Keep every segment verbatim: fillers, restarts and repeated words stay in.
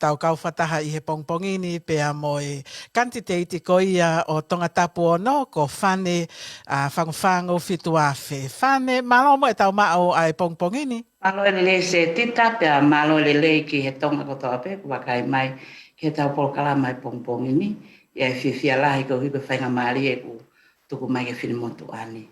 tau kau fakataha ʻi he pongipongi ni pea mo e kanititeiti ko ia ʻo Tongatapu ono, ko Fane, ʻa, Fangufangu Fituafe. Fane, mālō mo e tau maʻu ʻa e pongipongi ni. Mālō e lelei Setita pea mālō e lelei ki he Tonga kotoa pē kuo vakai mai ki heʻetau polokalama ʻi he pongipongi ni. ʻOku ou fiefia lahi koeʻuhi ko e faingamālie kuo tuku mai ki he finemotuʻa ni.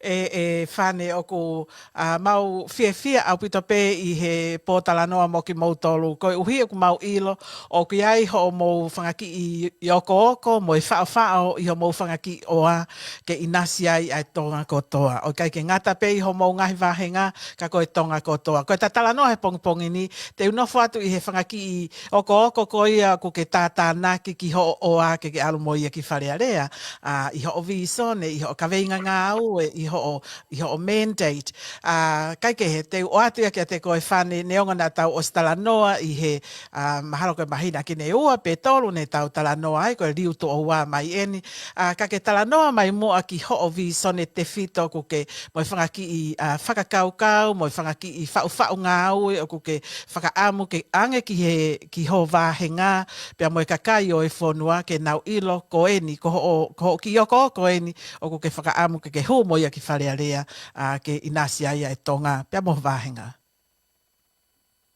ʻE, ʻe Fane, ʻoku, ʻa, mau fiefia ʻaupito pē ʻi he pōtalanoa mo kimoutolu. Koeʻuhi ʻoku mau ʻilo ʻoku ʻi ai hoʻomou fanga kiʻi okooko mo e faʻofaʻo ʻi hoʻomou fanga kiʻi ʻoa ke ʻinasi ai ʻa e Tonga kotoa. ʻOku ʻikai ke ngata pē ʻi homou ngaahi vāhenga, ka ko e Tonga kotoa. Ko ʻeta talanoa he pongipongi ni, te u nofo atu ʻi he fanga kiʻi okooko ko ia ʻoku ke tātānaki ki hoʻo ʻoa ke ke ʻalu mo ia ki Fale Alea, ʻa, ʻi hoʻo vīsone, ʻi hoʻo kaveinga ngāue, ʻi hoʻo, ʻi hoʻo mandate. ʻA, kae kehe, te u ʻoatu ia kiate koe Fane, neongo naʻa tau ʻosi talanoa ʻi he, ʻa, mahalo ko e māhina ki he ua pe tolu ne tau talanoa ai, ko e liu tuʻo ua mai eni. ʻA, ka ke talanoa mai muʻa ki hoʻo vīsone tefito ʻoku ke mo e fanga kiʻi, ʻa, fakakaukau, mo e fanga kiʻi faʻufaʻu ngāue ʻoku ke fakaʻamu ke ʻange ki he, ki ho vāhenga, pea mo e kakai ʻo e fonua ke nau ʻilo ko eni, ko hoʻo, ko hoʻo kiʻi okooko eni ʻoku ke fakaʻamu ke ke hū mo ia ki Fale Alea, ʻa, ke ʻinasi ai ʻa e Tonga, pea mo ho vāhenga.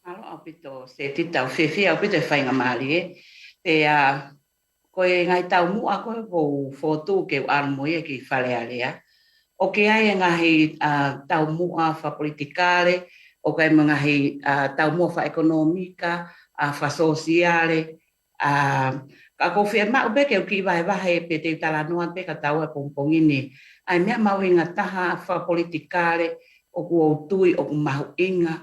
Mālō ʻaupito Setita, ʻoku ou fiefia ʻaupito he faingamālie. Pea ko e ngaahi taumuʻa ko ē kuo u fokotuʻu ke u ʻalu mo ia ki Fale Alea, ʻoku ʻi ai e ngaahi, ʻa, taumuʻa fakapolitikale, ʻoku ʻi ai mo e ngaahi, ʻa, taumuʻa fakaʻekonōmika, ʻa, fakasōsiale, ʻa, ka ʻoku ou fiemaʻu pē ke u kiʻi vahevahe pē te u talanoa pē ka tau ʻa e pongipongi ni. ʻA e meʻa mahuʻinga taha fakapolitikale ʻoku ou tui ʻoku mahuʻinga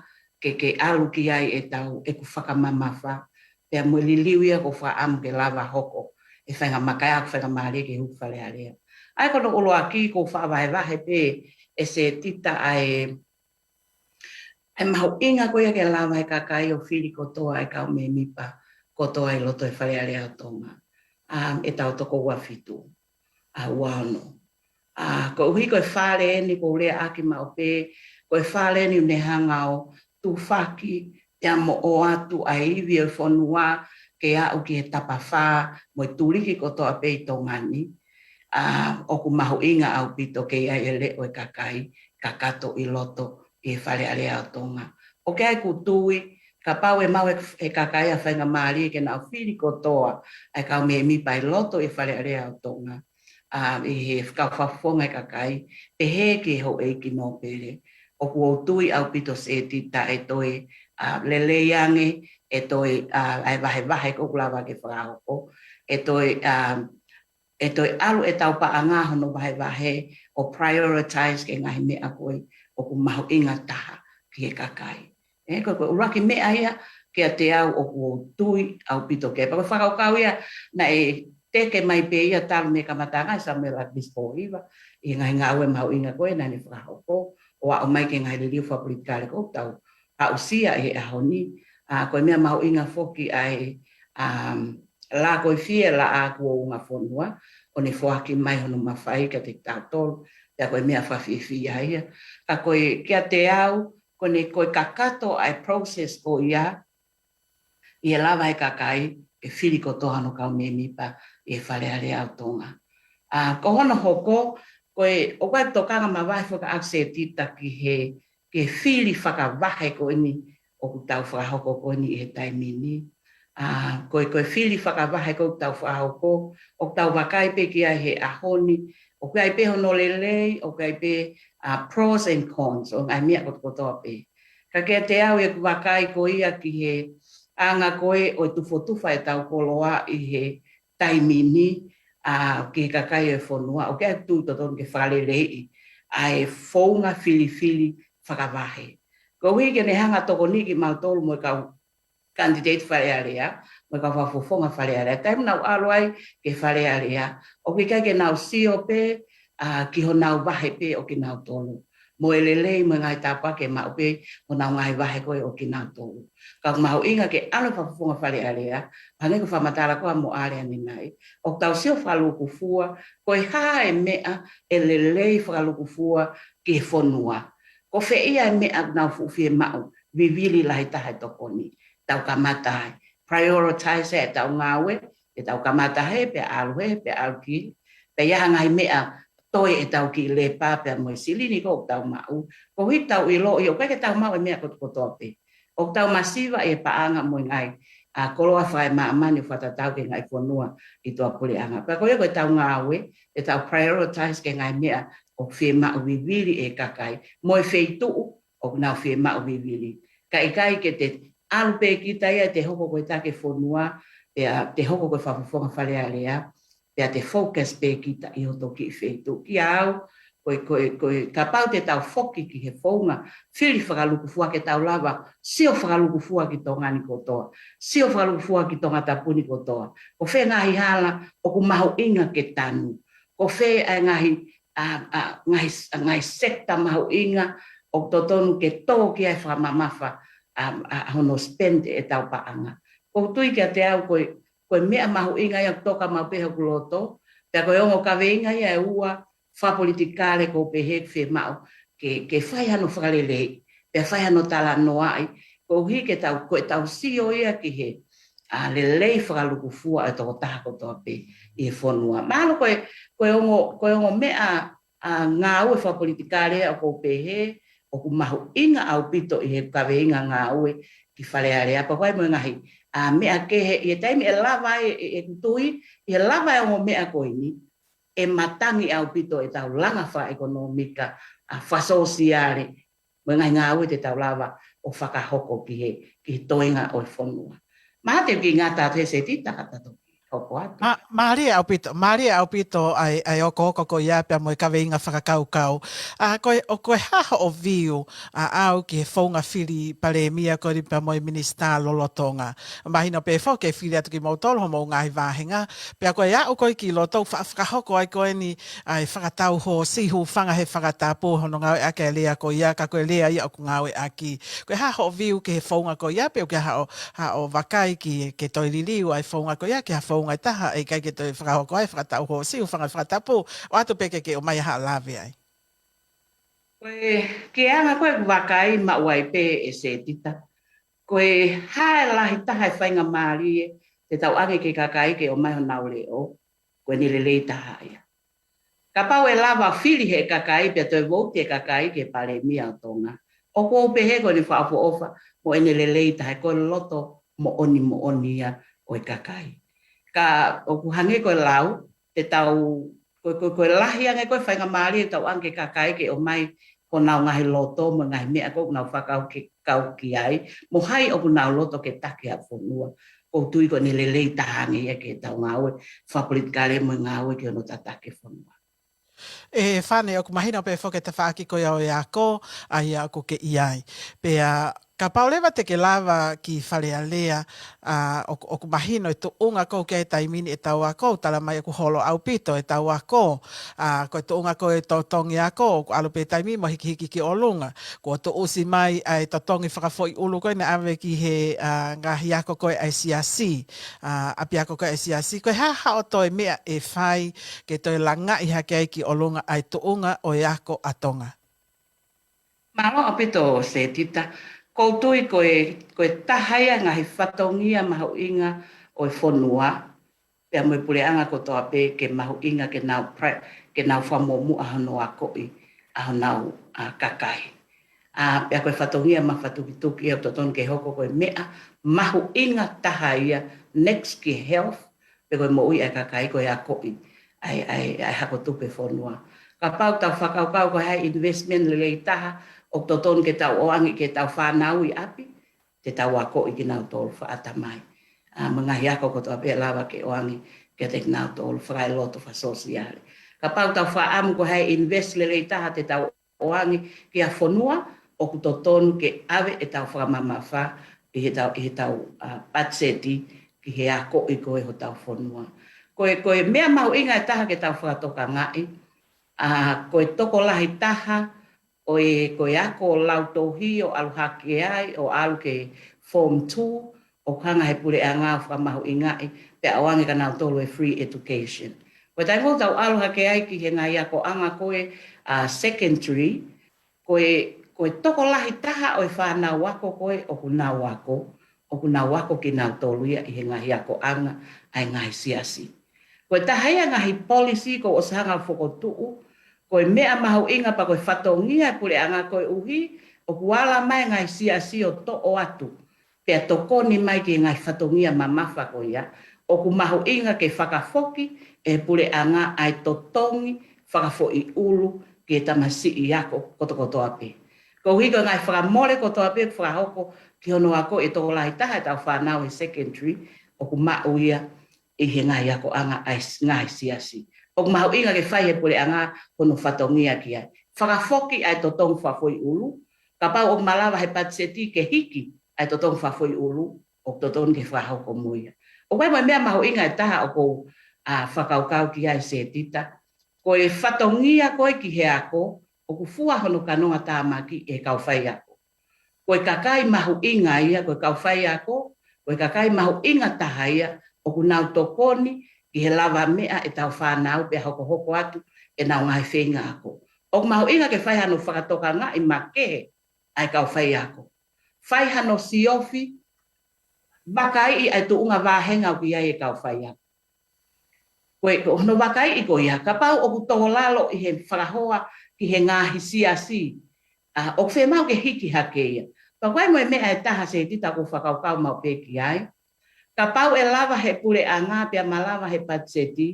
ke, ke ʻalu ki ai ʻetau, ʻeku fakamamafa, pea mo e liliu ia ʻoku ou fakaʻamu ke lava hoko, ʻe faingamālie, ʻa, faingamālie ke hū ki Fale Alea. ʻA ia ko hono ʻuluaki ʻoku ou faʻa vahevahe pē ʻe Setita ʻa e, ʻa e mahuʻinga ko ia ke lava he kakai ʻo fili kotoa ʻa e kau mēmipa kotoa ʻi loto ʻi Fale Alea ʻo Tonga. ʻA, ʻetau toko ua fitu, ʻa, ua ono. ʻA, koeʻuhi ko e fale eni ʻoku ou lea ʻaki maʻu pē, ko e fale eni ʻoku ne hanga ʻo tufaki, pea mo ʻoatu ʻa e ivi ʻo e fonua ke aʻu ki he tapafā mo e tuliki kotoa pē ʻi Tonga ni. ʻA, ʻoku mahuʻinga ʻaupito ke ʻi ai e leʻo ʻo e kakai kakato ʻi loto ʻi he Fale Alea ʻo Tonga. ʻOku ʻi ai ʻeku tui, kapau ʻe maʻu ʻe he kakai ʻa e faingamālie ke nau fili kotoa ʻa e kau mēmipa ʻi loto ʻi he Fale Alea ʻo Tonga, ʻa, ʻi he kau fakafofonga ʻo e kakai, pehē ki he houʻeiki nōpele, ʻoku ou tui ʻaupito Setita ʻe toe, ʻa, lelei ange, ʻe toe, ʻa, ʻa e vahevahe ʻoku lava ke fakahoko, ʻe toe, ʻa, ʻe toe ʻalu ʻetau paʻanga hono vahevahe ʻo prioritize ki he ngaahi meʻa ko ē ʻoku mahuʻinga taha ki he kakai. ʻE, ko e, ko e ʻuluaki meʻa ia kiate au ʻoku ou tui ʻaupito ki ai. Pea ko e fakakaukau ia naʻe teke mai pē ia talu mei he kamataʻanga ʻe Samuela Episi Pōhiva ʻi he ngaahi ngāue mahuʻinga ko ē naʻa ne fakahoko, ʻo aʻu mai ki he ngaahi liliu fakapolitikale ʻoku tau aʻusia ʻi he ʻaho ni. ʻA, ko e meʻa mahuʻinga foki ʻa e, um, lakoifie laʻā kuo ungafonua, ʻo ne foaki mai hono mafai kiate kitautolu, pea ko e meʻa fakafiefia ia. Ka ko e kiate au, ko ʻene, ko e kakato ʻa e process ko ia, ʻi he lava he kakai ke fili kotoa hono kau mēmipa ʻi he Fale Alea ʻo Tonga. ʻA, ko hono hoko, ko e, ʻoku ʻi ai e tokanga mavahe fakaʻaku Setita ki he, ki he fili fakavahe ko eni ʻoku tau fakahoko ko eni ʻi he taimi ni. ʻA, ko e, ko e fili fakavahe ko ē ʻoku tau fakahoko, ʻoku tau vakai pē ki ai he ʻaho ni, ʻoku ʻi ai pē hono lelei, ʻoku ʻi ai pē, ʻa, pros and cons, ʻo e ngaahi meʻa kotokotoa pē. Ka kiate au ʻeku vakai ko ia ki he anga ko ē ʻo e tufotufa ʻetau koloa ʻi he taimi ni, ʻa, ki he kakai ʻo e fonua, ʻoku ʻi ai e tui totonu ke fakaleleiʻi ʻa e founga filifili fakavahe. Koeʻuhi ke ne hanga ʻo tokoniʻi kimautolu mo e kau kanititeiti Fale Alea, mo e kau fakafofonga Fale Alea. Taimi naʻa nau ʻalu ai ki Fale Alea, ʻoku ʻikai ke nau sio pē, ʻa, ki honau vahe pē ʻo kinautolu, mo e lelei mo e ngaahi tāpuaki ʻe maʻu pē honau ngaahi vahe ko ē ʻo kinautolu. Ka ʻoku mahuʻinga ke ʻalu e fakafofonga Fale Alea, hangē ko e fakamatala ko ia ʻa Moʻale ʻanenai, ʻoku tau sio fakalūkufua, ko e hā e meʻa ʻe lelei fakalūkufua ki he fonua. Ko fē ia e meʻa ʻoku nau fuʻu fiemaʻu, vivili lahi taha e tokoni. tau kamata ai. Prioritize ʻetau ngāue, ʻetau kamata he, pea ʻalu he, pea ʻalu ki, pea ʻi ai ha ngaahi meʻa toe ʻetau kiʻi lepa pea mo e silini ko ʻoku tau maʻu. Koeʻuhi tau ʻiloʻi ʻoku ʻikai ke tau maʻu e meʻa kotokotoa pē. ʻOku tau masiva ʻi he paʻanga mo e ngaahi, ʻa, koloa fakaemāmani ʻoku fakatatau ki he ngaahi fonua ʻi tuʻa puleʻanga. Pea ko ia ko ʻetau ngāue, ʻetau prioritize ki he ngaahi meʻa ʻoku fiemaʻu vivili ʻe he kakai, mo e feituʻu ʻoku nau fiemaʻu vivili. Ka ʻikai ke te ʻalu pē kita ia te hoko ko e taki fonua, pea te hoko ko e fakafofonga Fale Alea, pea te focus pē kita ʻi hoto kiʻi feituʻu. Kiate au, ko e, ko e, ko e, kapau te tau foki ki he founga fili fakalūkufua ke tau lava sio fakalūkufua ki Tonga ni kotoa, sio fakalūkufua ki Tongatapu ni kotoa. Ko fē ngaahi hala ʻoku mahuʻinga ke tanu. Ko fē ʻa e ngaahi, ʻa, ʻa, ngaahi, ʻa, ngaahi sector mahuʻinga ʻoku totonu ke tō ki ai fakamamafa, ʻa, ʻa, hono spend ʻetau paʻanga. ʻOku ou tui kiate au ko e, ko e meʻa mahuʻinga ia ʻoku toka maʻu pē hoku loto, pea ko e ongo kaveinga ia ʻe ua fakapolitikale ʻoku ou pehē ʻoku fiemaʻu ke, ke fai hano fakaleleiʻi, pea fai hano talanoaʻi, koeʻuhi ke tau, ko ʻetau sio ia ki he, ʻa, lelei fakalūkufua ʻa e tokotaha kotoa pē ʻi he fonua. Mahalo ko e, ko e ongo, ko e ongo meʻa, ʻa, ngāue fakapolitikale ʻoku ou pehē ʻoku mahuʻinga ʻaupito ʻi he kaveinga ngāue ki Fale Alea. Pea ko e mo e ngaahi, ʻa, meʻa kehe ʻi he taimi ʻe lava ai ʻe, ʻe, ʻeku tui, ʻi he lava e ongo meʻa ko eni, ʻe matangi ʻaupito ʻetau langa fakaʻekonōmika, ʻa, fakasōsiale, mo e ngaahi ngāue te tau lava ʻo fakahoko ki he, ki he toenga ʻo e fonua. Mahalo te u kiʻi ngata atu he Setita ka ta toki hoko atu. Mā-, mālie ʻaupito, mālie ʻaupito ʻa e, ʻa e okooko ko ia pea mo e kaveinga fakakaukau. ʻA, ko e, ʻo ko e hā hoʻo view ʻaʻau ki he founga fili Palēmia ko eni pea mo e Minisitā lolotonga. Mahino pē foki ke fili atu kimoutolu homou ngaahi vāhenga. Pea ko e aʻu ko ē ki loto fa-, fakahoko ai ko eni ʻa e fakatau hoosi, hūfanga he fakatapu, hono ngāueʻaki e lea ko ia, ka ko e lea ia ʻoku ngāueʻaki. Ko e hā hoʻo view ki he founga ko ia, pe ʻoku ʻi ai haʻo, haʻo vakai ki he, ke toe liliu ʻa e founga ko ia ki ha founga ʻe taha ʻe ʻikai ke toe fakahoko ai e fakatau hoosi, hūfanga he fakatapu, ʻoatu pē ke ke ʻomai haʻo lave ai. Ko e, ki he anga ko ē ʻeku vakai maʻu ai pē ʻe Setita, ko e hā e lahi taha e faingamālie te tau ʻoange ki he kakai ke ʻomai honau leʻo, ko ʻene lelei taha ia. Kapau ʻe lava fili ʻe he kakai pea toe vouti e kakai ke Palēmia ʻo Tonga, ʻoku ou pehē ko ʻene fakaʻofoʻofa mo ʻene lelei taha, ko e loto moʻoni moʻoni ia ʻo e kakai. Ka ʻoku hangē ko e lau, te tau, ko, ko, ko e lahi ange ko e faingamālie ʻoku tau ʻoange ki he kakai ke ʻomai honau ngaahi loto mo e ngaahi meʻa ko ē ʻoku nau fakakau ki, kau ki ai, mo hai ʻoku nau loto ke taki ʻa e fonua. ʻOku ou tui ko ʻene lelei taha ange ia ki heʻetau ngāue fakapolitikale mo e ngāue ki hono tataki e fonua. ʻE Fane, ʻoku mahino pē foki e tafaʻaki ko ia ʻo e ako, ʻa ia ʻoku ke ʻi ai. Pea, kapau leva te ke lava ki Fale Alea, ʻa, ʻoku, ʻoku mahino e tuʻunga ko ē ki he taimi ni ʻetau ako, tala mai ʻoku holo ʻaupito ʻetau ako, ʻa, ko e tuʻunga ko ē totongi ako, ʻoku ʻalu pē taimi mo hikihiki ki ʻolunga. Kuo tuʻusi mai ʻa e totongi fakafoʻiʻulu ko ē naʻe ʻave ki he, ʻa, ngaahi ako ko ē ʻa e siasi, ʻa, ʻapiako ko ē ʻa e siasi. Ko e hā haʻo toe meʻa ʻe fai ke toe langaʻi hake ai ki ʻolunga ʻa e tuʻunga ʻo e ako ʻa Tonga? Mālō ʻaupito Setita, ʻoku ou tui ko e, ko e taha ia e ngaahi fatongia mahuʻinga ʻo e fonua, pea mo e puleʻanga kotoa pē ke mahuʻinga ke nau pre-, ke nau fakamuʻomuʻa hono akoʻi ʻa honau, ʻa, kakai. ʻA, pea ko e fatongia mafatukituki ia ʻoku totonu ke hoko ko e meʻa mahuʻinga taha ia next ki he health, pe ko e moʻui ʻa e kakai ko e akoʻi ʻa e, ʻa e, ʻa e hako tupu e fonua. Kapau te tau fakakaukau ko e hā e investment lelei taha ʻoku totonu ke tau ʻoange ki heʻetau fānau ʻi ʻapi, te tau akoʻi kinautolu fakaʻatamai. ʻA, mo e ngaahi ako kotoa pē ʻe lava ke ʻoange kiate kinautolu fakaeloto fakasōsiale. Kapau te tau fakaʻamu ko e hā e invest lelei taha te tau ʻoange ki ha fonua, ʻoku totonu ke ʻave ʻetau fakamamafa ʻi heʻetau, ʻi heʻetau, ʻa, patiseti ki he akoʻi ko ē hotau fonua. Ko e, ko e meʻa mahuʻinga ʻe taha ke tau fakatokangaʻi, ʻa, ko e tokolahi taha ʻo e, ko e ako lautohi ʻo ʻalu hake ai, ʻo ʻalu ki he form two, ʻoku hanga ʻe he puleʻanga ʻo fakamahuʻingaʻi, pea ʻoange kia nautolu e free education. Ko e taimi ʻoku tau ʻalu hake ai ki he ngaahi akoʻanga ko ē, ʻa, secondary, ko e, ko e tokolahi taha ʻo e fānau ako ko ē ʻoku nau ako, ʻoku nau ako kinautolu ia ʻi he ngaahi akoʻanga ʻa e ngaahi siasi. Ko e taha ia e ngaahi policy ʻoku ou ʻosi hanga ʻo fokotuʻu, ko e meʻa mahuʻinga pea ko e fatongia e puleʻanga koeʻuhi ʻoku ala mai e ngaahi siasi ʻo toʻo atu pea tokoni mai ki he ngaahi fatongia mamafa ko ia, ʻoku mahuʻinga ke fakafoki ʻe he puleʻanga ʻa e totongi fakafoʻiʻulu ki he tamasiʻi ako kotokotoa pē. Koeʻuhi ko e ngaahi fakamole kotoa pē ʻoku fakahoko ki hono ako ʻe tokolahi taha ʻetau fānau he secondary ʻoku maʻu ia ʻi he ngaahi akoʻanga ʻa e s-, ngaahi siasi. ʻOku mahuʻinga ke fai ʻe he puleʻanga hono fatongia ki ai. Fakafoki ʻa e totongi fakafoʻiʻulu, kapau ʻoku malava ʻe he patiseti ke hiki ʻa e totongi fakafoʻiʻulu, ʻoku totonu ke fakahoko mo ia. ʻOku ʻi ai mo e meʻa mahuʻinga ʻe taha ʻoku ou, ʻa, fakakaukau ki ai Setita. Ko e fatongia ko ē ki he ako, ʻoku fua hono kanonga tāmaki ʻe he kau faiako. Ko e kakai mahuʻinga ia, ko e kau faiako, ko e kakai mahuʻinga taha ia, ʻoku nau tokoni ki he lavameʻa ʻetau fānau pea hokohoko atu ʻenau ngaahi feinga ako. ʻOku mahuʻinga ke fai hano fakatokangaʻi makehe ʻa e kau faiako. Fai hano siofi, vakaiʻi ʻa e tuʻunga vāhenga ʻoku ʻi ai e kau faiako. Ko e, ko hono vakaiʻi ko ia, kapau ʻoku tō lalo ʻi he fakahoa ki he ngaahi siasi, ʻa, ʻoku fiemaʻu ke hiki hake ia. Pea ko e mo e meʻa ʻe taha Setita ʻoku ou fakakaukau maʻu pē ki ai. Kapau ʻe lava ʻe he puleʻanga pea malava ʻe he patiseti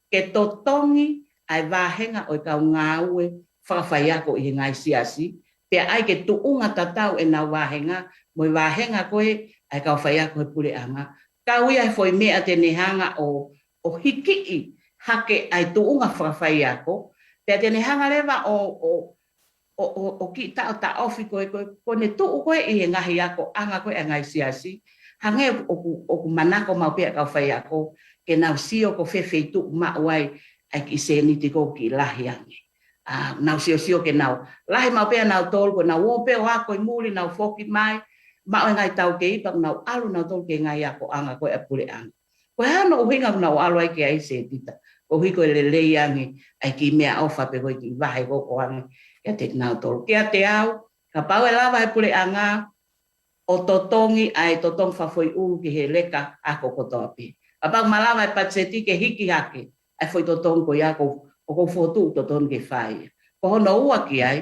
ke totongi ʻa e vāhenga ʻo e kau ngāue fakafaiako ʻi he ngaahi siasi, pea ʻai ke tuʻunga tatau ʻenau vāhenga mo e vāhenga ko ē ʻa e kau faiako he puleʻanga. Kau ia he foʻi meʻa te ne hanga ʻo, ʻo hikiʻi hake ʻa e tuʻunga fakafaiako, pea te ne hanga leva ʻo, ʻo, ʻo, ʻo, ʻo kiʻi taʻotaʻofi ko ē, ko ē, ko ʻene tuʻu ko ē ʻi he ngaahi akoʻanga ko ē ʻa e ngaahi siasi. Hangē ʻoku, ʻoku manako maʻu pē ʻa e kau faiako ke nau sio ko fē feituʻu maʻu ai ʻa e kiʻi sēniti ko ē kiʻi lahi ange. ʻA, nau siosio ke nau lahi maʻu pē ʻa nautolu, ko ʻenau ō pē ʻo ako ʻi muli, nau foki mai, maʻu e ngaahi taukei pea nau ʻalu nautolu ki he ngaahi akoʻanga ko ē ʻa e puleʻanga. Ko e hā hono ʻuhinga ʻoku nau ʻalu ai ki ai Setita? Koeʻuhi ko e lelei ange ʻa e kiʻi meʻaʻofa pe ko e kiʻi vahe ko ē ʻoku ʻoange kiate kinautolu. Kiate au, kapau ʻe lava ʻe he puleʻanga ʻo totongi ʻa e totongi fakafoʻiʻulu ki he leka ako kotoa pē. Kapau ʻe malava ʻe he patiseti ke hiki hake ʻa e foʻi totongi ko ia, ʻoku ou, ʻoku ou fokotuʻu ʻoku totonu ke fai ia. Ko hono ua ki ai,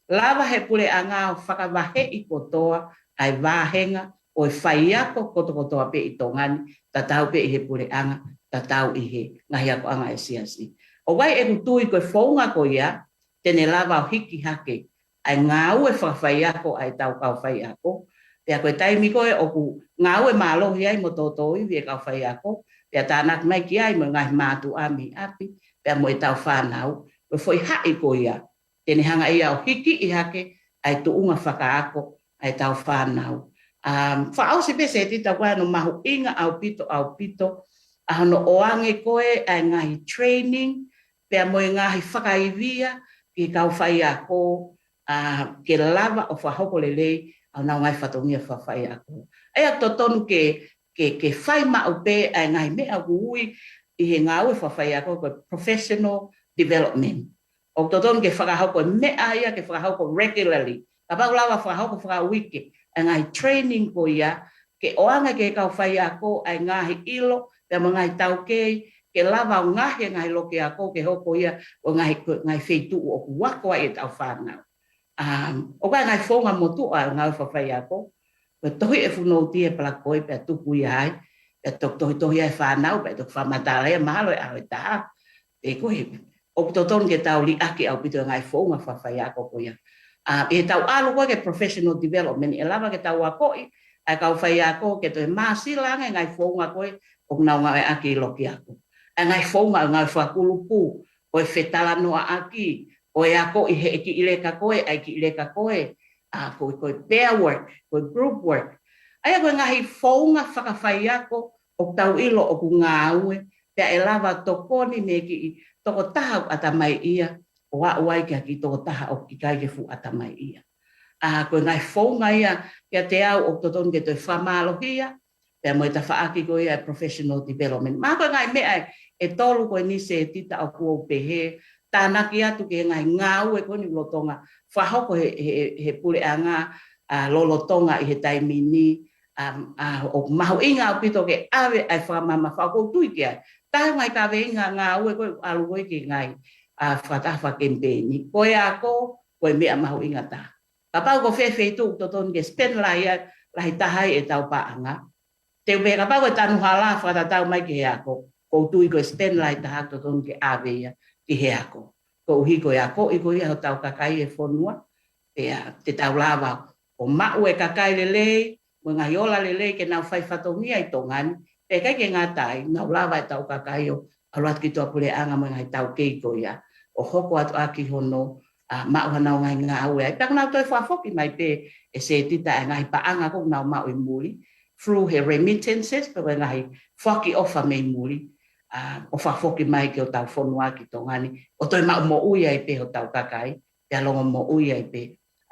lava ʻe he puleʻanga ʻo fakavaheʻi kotoa ʻa e vāhenga ʻo e faiako kotokotoa pē ʻi Tonga ni, tatau pē ʻi he puleʻanga, tatau ʻi he ngaahi akoʻanga ʻa e siasi. ʻOku ʻi ai ʻeku tui ko e founga ko ia te ne lava ʻo hiki hake ʻa e ngāue fakafaiako ʻa ʻetau kau faiako. Pea ko e taimi ko ē ʻoku ngāue mālohi ai mo tōtōivi e kau faiako, pea tānaki mai ki ai mo e ngaahi mātuʻa mei ʻapi, pea mo ʻetau fānau, ko e foʻi haʻi ko ia te ne hanga ia ʻo hikiʻi hake ʻa e tuʻunga fakaako ʻa ʻetau fānau. Um, fakaʻosi pē Setita, ʻoku ʻi ai hono mahuʻinga ʻaupito, ʻaupito ʻa hono ʻoange ko ē ʻa e ngaahi training pea mo e ngaahi fakaivia ki he kau faiako, ʻa, ke lava ʻo fakahoko lelei ʻa honau ngaahi fatongia fakafaiako. ʻA ia ʻoku totonu ke, ke, ke fai maʻu pē ʻa e ngaahi meʻa ʻoku ui ʻi he ngāue fakafaiako ko e professional development. ʻOku totonu ke fakahoko e meʻa ia, ke fakahoko regularly. Kapau ʻe lava fakahoko fakauike ʻa e ngaahi training ko ia, ke ʻoange ki he kau faiako ʻa e ngaahi ʻilo pea mo e ngaahi taukei, ke lava ʻo ngaohi e ngaahi loki ako ke hoko ia ko e ngaahi, ko e ngaahi feituʻu ʻoku ako ai ʻetau fānau. Um, ʻoku ʻi ai e ngaahi founga motuʻa ʻo e ngāue fakafaiako. Ko e tohi e fonouti e palakoi pea tuku ia ai, pea toki tohitohi ai e fānau, pea toki fakamatala ia mahalo ʻe ʻaho ʻe taha. Pea ko e, ʻoku totonu ke tau liʻaki ʻaupito e ngaahi founga fakafaiako ko ia. ʻA, ʻi heʻetau ʻalu ko ē ki he professional development, ʻe lava ke tau akoʻi ʻa e kau faiako ke toe māsila ange e ngaahi founga ko ē ʻoku nau ngāueʻaki ʻi loki ako. ʻA e ngaahi founga ʻo e ngāue fakakulupu, ʻo e fetalanoaʻaki, ʻo e akoʻi ʻe he kiʻi leka ko ē ʻa e kiʻi leka ko ē, ʻa, ko e, ko e pair work, ko e group work. ʻA ia ko e ngaahi founga fakafaiako ʻoku tau ʻilo ʻoku ngāue, pea ʻe lava ʻo tokoni mei he kiʻi tokotaha ʻoku ʻatamaiʻia ʻo aʻu ai ki he kiʻi tokotaha ʻoku ʻikai ke fuʻu ʻatamaiʻia. ʻA, ko e ngaahi founga ia kiate au ʻoku totonu ke toe fakamālohia, pea mo e tafaʻaki ko ia e professional development. Mahalo ko e ngaahi meʻa ʻe, ʻe tolu ko eni Setita ʻoku ou pehē, tānaki atu ki he ngaahi ngāue ko eni lolotonga fakahoko ʻe he, he, he puleʻanga, ʻa, lolotonga ʻi he taimi ni, ʻa, ʻa, ʻoku mahuʻinga ʻaupito ke ʻave ʻa e fakamamafa, ʻoku ou tui ki ai. Taha e ngaahi kaveinga ngāue ko ē ʻalu ko ē ki he ngaahi, ʻa, fakataha fakakemipeini. Ko e ako, ko e meʻa mahuʻinga taha. Kapau ko fē feituʻu ʻoku totonu ke spend lahi ai, lahi taha ai ʻetau paʻanga. Te u pehē kapau ko e tanu hala fakatatau mai ki he ako. ʻOku ou tui ko e spend lahi taha ʻoku totonu ke ʻave ia ki he ako. Koeʻuhi ko e akoʻi ko ia hotau kakai e fonua. Pea te tau lava ʻo maʻu e kakai lelei, mo e ngaahi ola lelei ke nau fai fatongia ʻi Tonga ni. Pea ʻikai ke ngata ai, nau lava ʻetau kakai ʻo ʻalu atu ki tuʻapuleʻanga mo e ngaahi taukei ko ia. ʻO hoko atu ʻaki hono, ʻa, maʻu hanau ngaahi ngāue ai. Pea ʻoku nau toe fakafoki mai pē ʻe Setita e ngaahi paʻanga ʻoku nau maʻu ʻi muli, through he remittances, pe ko e ngaahi foaki ʻofa mei muli, ʻa, ʻo fakafoki mai ki hotau fonua ki Tonga ni, ʻo toe maʻu moʻui ai pē hotau kakai, pea longomoʻui ai pē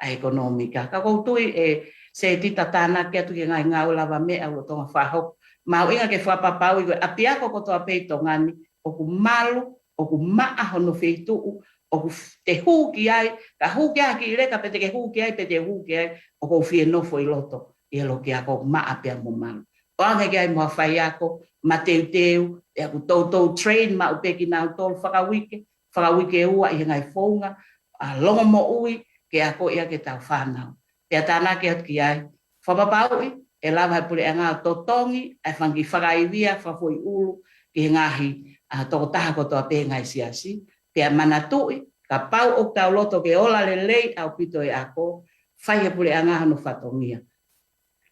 ʻa e ʻekonōmika. Ka ʻoku ou tui ʻe Setita, tānaki atu ki he ngaahi ngāue lavameʻa ʻoku lolotonga fakahoko. Mahuʻinga ke fakapapauʻi ko e ʻapiako kotoa pē ʻi Tonga ni, ʻoku malu, ʻoku maʻa hono feituʻu, ʻoku f-, te hū ki ai, ka hū ki ai ha kiʻi leka pe te ke hū ki ai, pe te hū ki ai, ʻoku ou fie nofo ʻi loto ʻi he loki ako, maʻa pea mo malu. ʻOange ki ai mo ha faiako mateuteu, pea ʻoku toutou train maʻu pē kinautolu fakauike, fakauike ua ʻi he ngaahi founga, ʻa, longomoʻui ke akoʻi ʻaki ʻetau fānau. Pea tānaki atu ki ai, fakapapauʻi ʻe lava he puleʻanga ʻo totongi ʻa e fanga kiʻi fakaivia fakafoʻiʻulu ki he ngaahi, ʻa, tokotaha kotoa pē he ngaahi siasi. Pea manatuʻi, kapau ʻoku tau loto ke ola lelei ʻaupito e ako, fai he puleʻanga hono fatongia.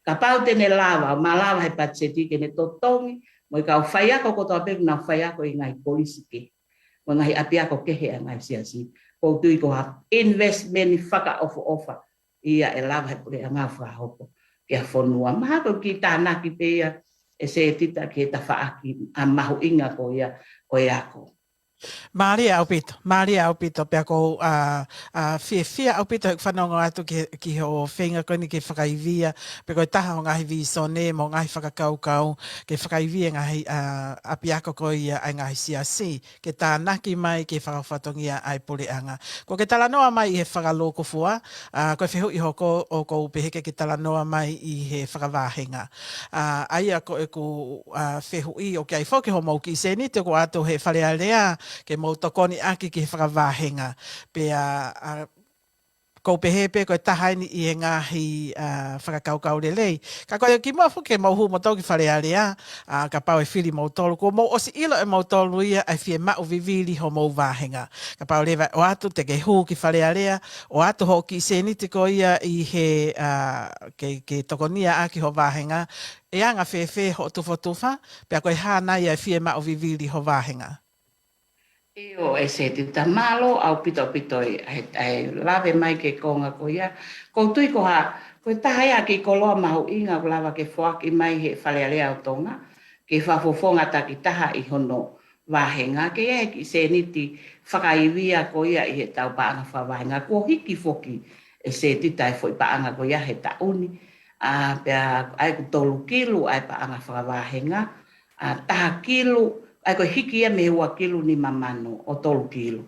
Kapau te ne lava, ʻo malava he patiseti ke ne totongi mo e kau faiako kotoa pē ʻoku nau faiako ʻi he ngaahi kolisi kehe, mo e ngaahi ʻapiako kehe ʻa e ngaahi siasi. ʻOku ou tui ko ha investment fakaʻofoʻofa ia ʻe lava he puleʻanga ʻo fakahoko ki he fonua. Mahalo ko e kiʻi tānaki pē ia ʻe Setita ki he tafaʻaki, ʻa, mahuʻinga ko ia ʻo e ako. Mālie ʻaupito, mālie ʻaupito, pea ʻoku ou, ʻa, ʻa, fiefia ʻaupito heʻeku fanongo atu ki, ki hoʻo feinga ko eni ke fakaivia, pe ko e taha hoʻo ngaahi vīsone mo e ngaahi fakakaukau, ke fakaivia e ngaahi, ʻa, ʻapiako ko ia ʻa e ngaahi siasi, ke tānaki mai ke fakafatongia ʻa e puleʻanga. Ko e ke talanoa mai ʻi he fakalūkufua, ʻa, ko e fehuʻi hoko ʻoku ou pehē ke ke talanoa mai ʻi he fakavāhenga. ʻA, ʻa ia ko ʻeku, ʻa, fehuʻi, ʻoku ʻi ai foki hoʻomou kiʻi sēniti ʻoku ʻoatu he Fale Alea ke mou tokoni ʻaki ki he fakavāhenga. Pea, ʻa, ʻoku ou pehē pē ko e taha eni ʻi he ngaahi, ʻa, fakakaukau lelei. Ka ko e kimuʻa foki ke mou hū moutolu ki Fale Alea, ʻa, kapau ʻe fili moutolu, kuo mou ʻosi ʻilo ʻe moutolu ia ʻa e fiemaʻu vivili hoʻomou vāhenga. Kapau leva ʻe ʻoatu te ke hū ki Fale Alea, ʻoatu hoʻo kiʻi sēniti ko ia ʻi he, ʻa, ke, ke tokonia ʻaki hoʻo vāhenga, ʻe anga fēfē hoʻo tufotufa, pea ko e hā nai ʻa e fiemaʻu vivili hoʻo vāhenga? ʻIo, ʻe Setita, mālō ʻaupito ʻaupito ʻa e, ʻa e, ʻa e lave mai ki he konga ko ia. ʻOku ou tui ko ha, ko e taha ia e kiʻi koloa mahuʻinga ʻoku lava ke foaki mai he Fale Alea ʻo Tonga, ke fakafofonga takitaha ʻi hono vāhenga, ke ʻi ai e kiʻi sēniti fakaivia ko ia ʻi heʻetau paʻanga fakavāhenga. Kuo hiki foki ʻe Setita e foʻi paʻanga ko ia he taʻu ni. ʻA, pea ʻa ia ʻoku tolu kilu ʻa e paʻanga fakavāhenga, ʻa, taha kilu, ʻa ia ko e hiki ia mei he ua kilu nima mano ʻo tolu kilu.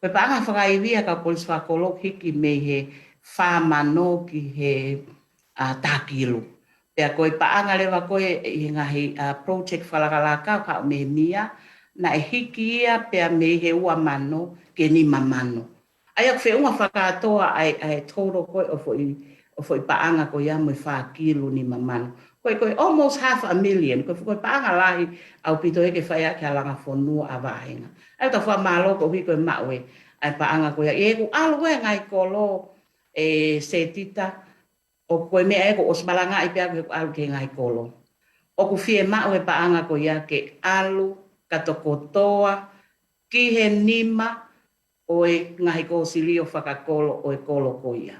Ko e paʻanga fakaivia ʻa e kau kolisi fakakolo hiki mei he fā mano ki he, ʻa, taha kilu. Pea ko e paʻanga leva ko ē ʻi he ngaahi, ʻa, project fakalakalaka ʻoku haʻu mei he meʻa, naʻe hiki ia pea mei he ua mano ki he nima mano. ʻA ia ʻoku feʻunga fakakātoa ʻa e, ʻa e total ko ē ʻo e foʻi, ʻo e foʻi paʻanga ko ia mo e fā kilu nima mano. Ko e, ko e almost half a million, ko e, ko e paʻanga lahi ʻaupito ia ke fai ʻaki ha langa fonua ʻa vāhenga. ʻA ia ʻoku tau fakamālō koeʻuhi ko e maʻu ē ʻa e paʻanga ko ia. ʻI heʻeku ʻalu ko ē he ngaahi kolo, ʻe Setita, ʻoku, ko e meʻa ē kuo u ʻosi malangaʻi pē au heʻeku ʻalu ki he ngaahi kolo. ʻOku fiemaʻu e paʻanga ko ia ke ʻalu kātoa ki he nima ʻo e ngaahi kōsilio fakakolo ʻo e kolo ko ia.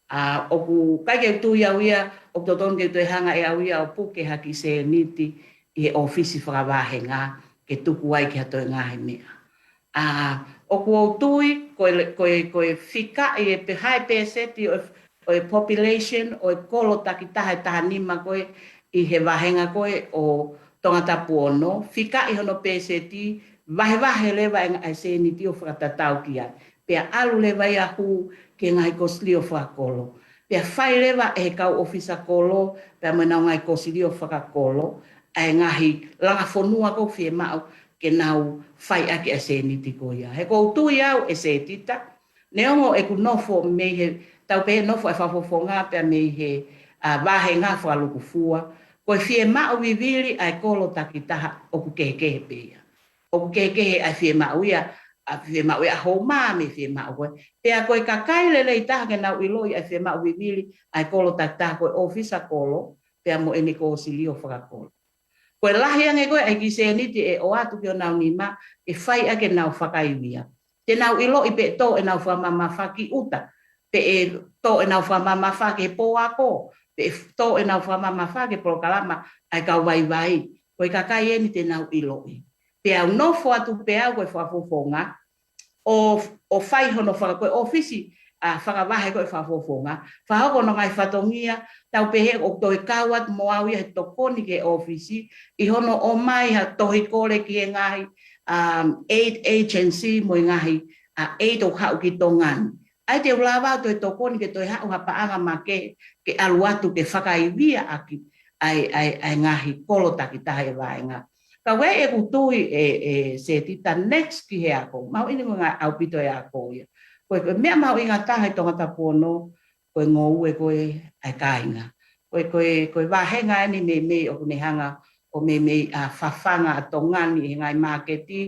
ʻA, ʻoku ʻikai ke u tui au ia ʻoku totonu ke u toe hanga ʻe au ia ʻo puke ha kiʻi sēniti ʻi he ʻōfisi fakavāhenga ke tuku ai ki ha toe ngaahi meʻa. ʻA, ʻoku ou tui, ko e, ko e, ko e fikaʻi e pe-, hā e pēseti ʻo e, ʻo e population ʻo e kolo takitaha ʻe taha nima ko ē ʻi he vāhenga ko ē ʻo Tongatapu ono, fikaʻi hono pēseti, vahevahe leva e ngaahi sēniti ʻo fakatatau ki ai. Pea ʻalu leva ia ʻo hū ki he ngaahi kōsilio fakakolo. Pea fai leva ʻe he kau ʻōfisa kolo, pea mo ʻenau ngaahi kōsilio fakakolo, ʻa e ngaahi langa fonua ʻoku fiemaʻu ke nau fai ʻaki ʻa e sēniti ko ia. He ʻoku ou tui au ʻe Setita, neongo ʻeku nofo mei he, tau pehē nofo ʻa e fakafofonga pea mei he, ʻa, vāhenga fakalukufua, ko e fiemaʻu vivili ʻa e kolo takitaha ʻoku kehekehe pē ia. ʻOku kehekehe ʻa e fiemaʻu ia, ʻa e fiemaʻu ia ʻa Houma mei he fiemaʻu ko ē. Pea ko e kakai lelei taha ke nau ʻiloʻi ʻa e fiemaʻu vivili ʻa e kolo takitaha ko e ʻōfisa kolo, pea mo ʻene kōsilio fakakolo. Ko e lahi ange ko ē ʻa e kiʻi sēniti ʻe ʻoatu ki honau nima, ʻe fai ʻaki ʻenau fakaivia. Te nau ʻiloʻi pe ʻe tō ʻenau fakamamafa ki ʻuta, pe ʻe tō ʻenau fakamamafa ki he pō ako, pe ʻe tō ʻenau fakamamafa ki he polokalama ʻa e kau vaivai. Ko e kakai eni te nau ʻiloʻi. Pea u nofo atu pē au ko e fakafofonga, ʻo, ʻo fai hono faka-, ko e ʻōfisi, ʻa, fakavahe ko e fakafofonga. Fakahoko hono ngaahi fatongia, tau pehē ʻoku toe kau atu mo au ia he tokoni ki he ʻōfisi, ʻi hono ʻomai ha tohi kole ki he ngaahi, um, aid agency mo e ngaahi, ʻa, aid ʻoku haʻu ki Tonga ni. ʻAi te u lava au toe tokoni ke toe haʻu ha paʻanga makehe ke ʻalu atu ke fakaivia ʻaki ʻa e, ʻa e, ʻa e ngaahi kolo takitaha ʻi he vāhenga. Ka ʻoku ʻi ai ʻeku tui ʻe, ʻe Setita next ki he ako. Mahuʻinga ʻaupito e ako ia. Ko e, ko e meʻa mahuʻinga taha ʻi Tongatapu ono, ko e ngoue ko ē ʻa e kāinga. Ko e, ko e, ko e vāhenga eni meimei ʻoku ne hanga ʻo meimei ʻa fafanga ʻa Tonga ni ʻi he ngaahi māketi,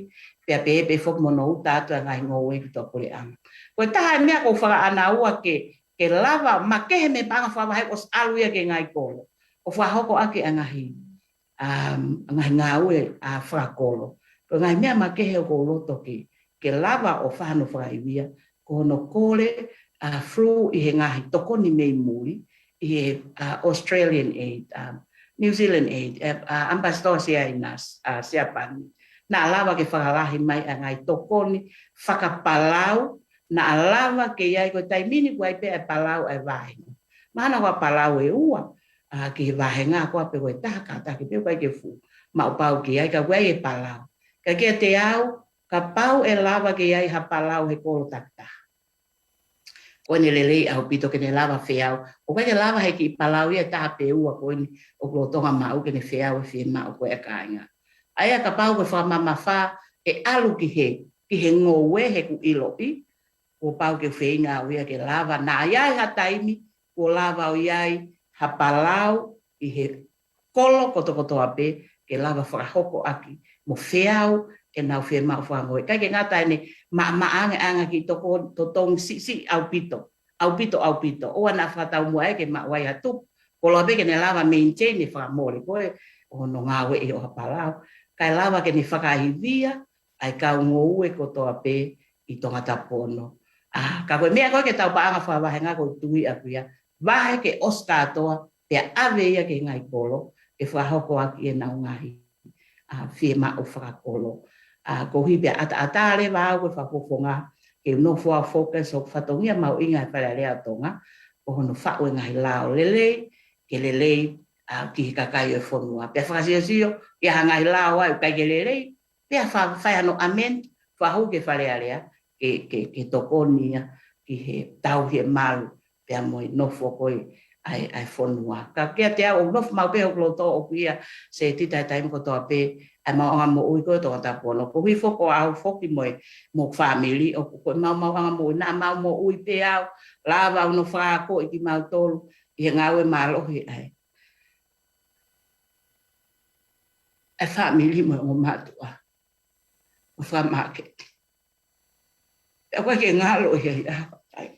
pea pehē pē foki mo hono uta atu ʻa e ngaahi ngoue ki tuʻapuleʻanga. Ko e taha e meʻa ʻoku ou fakaʻānaua ke, ke lava, makehe mei he paʻanga fakavahe ʻosi ʻalu ia ki he ngaahi kolo. ʻO fakahoko ʻaki ʻa e ngaahi, um, ngaahi ngāue ʻa fakakolo. Ko e ngaahi meʻa makehe ʻoku ou loto ke, ke lava ʻo fai hono fakaivia, ko hono kole, ʻa, through ʻi he ngaahi tokoni mei muli, ʻi he, ʻa, Australian Aid, ʻa, New Zealand Aid, ʻa, ʻa, Ambassador Siaina, ʻa, Siapani. Naʻa lava ke fakalahi mai ʻa e ngaahi tokoni fakapalau, naʻa lava ke ʻi ai ko e taimi ni ʻoku ʻi ai pē ʻa e palau ʻa e vāhenga. Mahalo ko e palau ʻe ua, ʻa, ki he vāhenga ko ē pe ko e taha kātaki pē ʻoku ʻikai ke fuʻu maʻu pau ke ʻi ai ka ʻoku ʻi ai e palau. Ka kiate au, kapau ʻe lava ke ʻi ai ha palau he kolo takitaha. Ko ʻene lelei ʻaupito ke ne lava feau. ʻOku ʻikai ke lava he kiʻi palau ia ʻe taha pe ua ko eni ʻoku lolotonga maʻu ke ne feau e fiemaʻu ko ē ʻa e kāinga. ʻA ia kapau ko e fakamamafa ʻe ʻalu ki he, ki he ngoue he ʻoku ʻiloʻi, kuo pau ke feinga au ia ke lava. Naʻa ʻi ai ha taimi, kuo lava ʻo ʻi ai ha palau ʻi he kolo kotokotoa pē, ke lava fakahoko ʻaki mo feau ʻenau fiemaʻu fakangoue. ʻIkai ke ngata ʻene maʻamaʻa ange ʻa e ngaahi kiʻi toko-, totongi siʻisiʻi ʻaupito, ʻaupito, ʻaupito. ʻOua naʻa fakataumuʻa ia ke maʻu ai ha tupu. Koloa pē ke ne lava maintain e fakamole ko ē ʻo hono ngāueʻi ʻo ha palau. Kae lava ke ne fakaivia ʻa e kau ngoue kotoa pē ʻi Tongatapu ono. ʻA, ka ko e meʻa ko ē ke tau paʻanga fakavahenga ʻoku ou tui ʻaku ia, vahe ke ʻosi kātoa, pea ʻave ia ki he ngaahi kolo, ke fakahoko ʻaki ʻenau ngaahi, ʻa, fiemaʻu fakakolo. ʻA, koeʻuhi pea ʻataʻatā leva au ko e fakafofonga, ke u nofo ʻo focus ʻoku fatongia mahuʻinga ʻa e Fale Alea ʻo Tonga, ko hono faʻu e ngaahi lao lelei, ke lelei, ʻa, ki he kakai ʻo e fonua. Pea fakasiosio, ʻi ai ha ngaahi lao ʻoku ʻikai ke lelei, pea fa-, fai hano amend, fakahū ki he Fale Alea, ke, ke, ke tokoni ia, ki he tauhi e malu, pea mo e nofo ko ē ʻa e, ʻa e fonua. Ka kiate au ʻoku nofo maʻu pē hoku loto ʻoku ʻi ai Setita he taimi kotoa pē, ʻa e maʻuʻanga moʻui ko ē ʻo Tongatapu ono. Koeʻuhi foki ko au foki mo e, mo e fāmili, ʻoku ko e maʻu, maʻuʻanga moʻui, naʻa mau moʻui pē au, lava hono fakaakoʻi kimautolu, ʻi he ngāue mālohi ʻa e, ʻa e fāmili mo e ongo mātuʻa. ʻO fakamāketi. Pea ʻoku ʻikai ke ngalo ia ʻi ha taimi.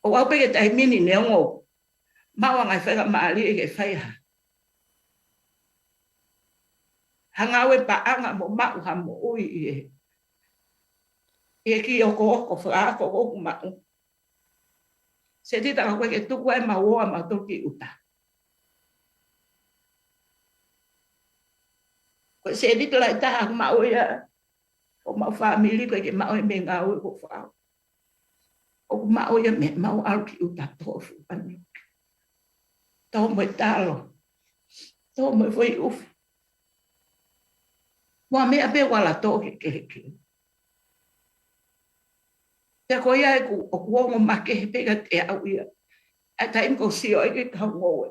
ʻO aʻu pē ki he taimi ni neongo maʻu ʻa e ngaahi faingamālie ke fai ha, ha ngāue paʻanga mo maʻu ha moʻui ʻi he, ʻi he kiʻi okooko fakaako ʻoku maʻu. Setita ka ʻoku ʻikai ke tuku ai ʻemau ō ʻamautolu ki ʻuta. Ko e sēniti lahi taha ʻoku maʻu ia, ʻo homau fāmili ʻoku ʻikai ke maʻu ia mei he ngāue ʻoku ou fai. ʻOku maʻu ia mei heʻemau ʻalu ki ʻuta ʻo tō fuʻu pani. Tō mo e talo. Tō mo e foʻi ʻufi. Mo ha meʻa pē ʻoku ala toʻo ke kelekele. Pea ko ia ʻoku, ʻoku ongo makehe pē kiate au ia ʻa e taimi ʻoku ou sio ai ki he kau ngoue.